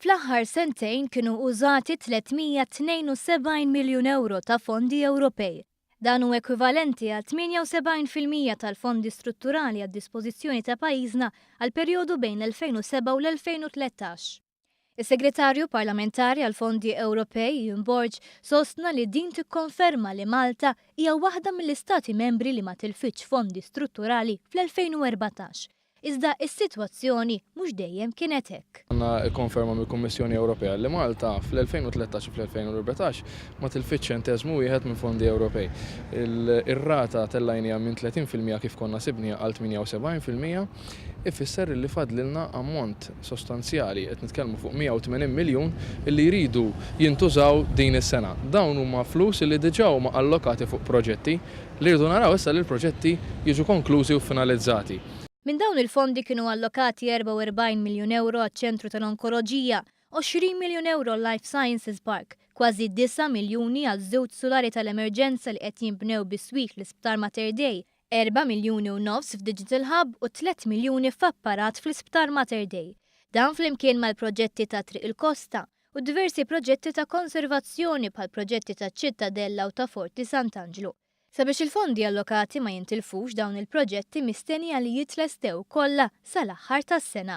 Fl-aħħar sentejn kienu użati 372 miljun ewro ta' fondi Ewropej. Dan hu ekwivalenti għal 78% tal-fondi strutturali għad-dispożizzjoni ta' pajjiżna għall-perjodu bejn l-2007 u l-2013. Is-Segretarju Parlamentari għall-Fondi Ewropej, Ian Borg, sostna li din tikkonferma li Malta hija waħda mill-istati membri li ma tilfitx fondi strutturali fl-2014. Iżda s-sitwazzjoni mhux dejjem kienet hekk. Għandna l-konferma mill-Kummissjoni Ewropea li Malta fl-2013 u fl-2014 ma tilfitx ċenteżmu wieħed minn fondi Ewropej. Ir-rata tellajniha minn 30% kif konna sibniha għal 78%, ifisser li fadlilna ammont sostanzjali, qed nitkellmu fuq 180 miljun li jridu jintużaw din is-sena. Dawn huma flus li diġà huma allokati fuq proġetti li rridu naraw issa li l-proġetti jiġu konklużi u finalizzati. Minn dawn il-fondi kienu allokati 44 miljun ewro għaċ-Ċentru tal-Onkoloġija, 20 miljun ewro għal-Life Sciences Park, kważi disa' miljuni għal żewġ sulari tal-emerġenza li qed jinbnew biswit l-Isptar Mater Dei, erba' miljuni u nofs f'Digital Hub u tlett miljuni f'apparat fl-Isptar Mater Dei. Dan flimkien mal-proġetti ta' Triq il-Kosta u diversi proġetti ta' konservazzjoni bħall-proġetti taċ-Ċittadella u ta' Forti Sant'Anġlu. Sabiex il-fondi allokati ma jintilfux dawn il-proġetti mistennija li jitlestew kollha sal-aħħar tas-sena.